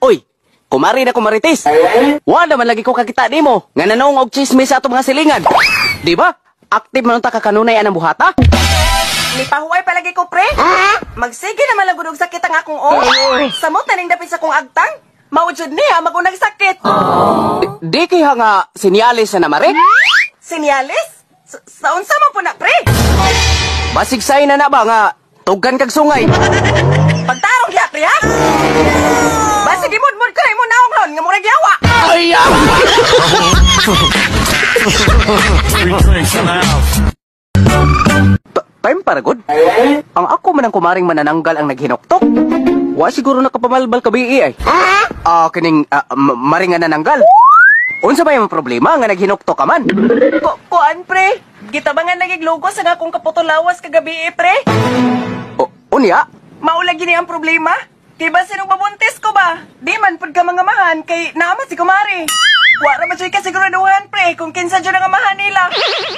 Uy, kumari na kumaritis. Wala man lagi ko kakita nimo nga nanong og chismis sa atong mga silingan. Di ba? Active man unta ka kanunay anang buhata. Nipahuway palagi ko, pre. Magsige naman lang gud og sakit ang akong o. Samot na ning dapit sa kong agtang. Mao jud niya magunag sakit. Di kaya nga sinyalis na mare? Sinyalis? Sa unsa man po na, pre? Basig say na na ba nga tugan kag sungay? Pagtarong diha, pre, ha? Basig imudmud ko na imo naong ron nga murag yawa. Ay! Three drinks in the house. Time para good. Ang ako man ang kumaring manananggal ang naghinuktok. Wa siguro nakapamalbal ka bi ay. Ah, kining maring nga nananggal. Unsa ba yung problema nga naghinuktok ka man? Kuan, pre. Gitabangan lagi lugos ang akong kaputulawas kagabi, eh, pre. O, unya? Mao lagi ni ang problema. Kay ba sinong mabuntis ko ba? Di man pud ka mga mahan kay naama si kumare. Wa ra man jud kasiguraduhan, pre, kung kinsa jud ang amahan nila.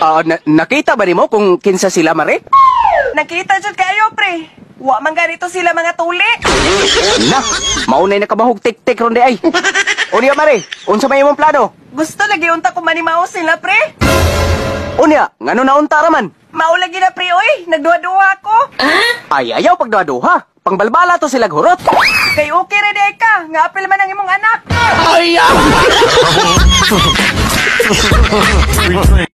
Ah, nakita ba nimo kung kinsa sila, mare? Nakita jud kayo, pre. Wa man ganito sila mga tuli. Na, maunay nakabahog tik-tik ron di ay. Unya, mare, unsa may imong plano? Gusto lagi unta ko manimaw sila, pre. Unya, ngano naunta ra man? Mao lagi na, pre, oy. Nagduha-duha ko. Ay, ayaw pagduha-duha. Pangbalbala to sila hurot. Kay okay ra di ka, nga apil man ang imong anak. Ay! Three drinks.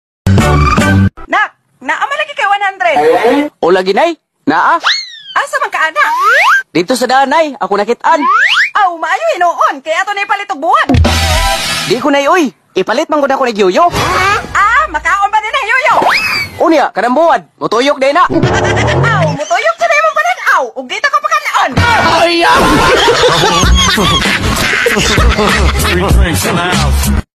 Nak, naa man lagi kay 100. O lagi nay, naa. Asa man ka ana? Dito sa daan nay, ako nakitaan. Aw, maayo hinuon kay ato na ipalit og buwan. Di ko nay oy. Ipalit man gud ako ni Yoyo. Ah, makaon ba din ang yoyo? Unya, kanang buwan, mutuyok day na. Aw, mutuyok sa imong panan-aw ug dito ka pakanon. Ay! Three drinks in the house.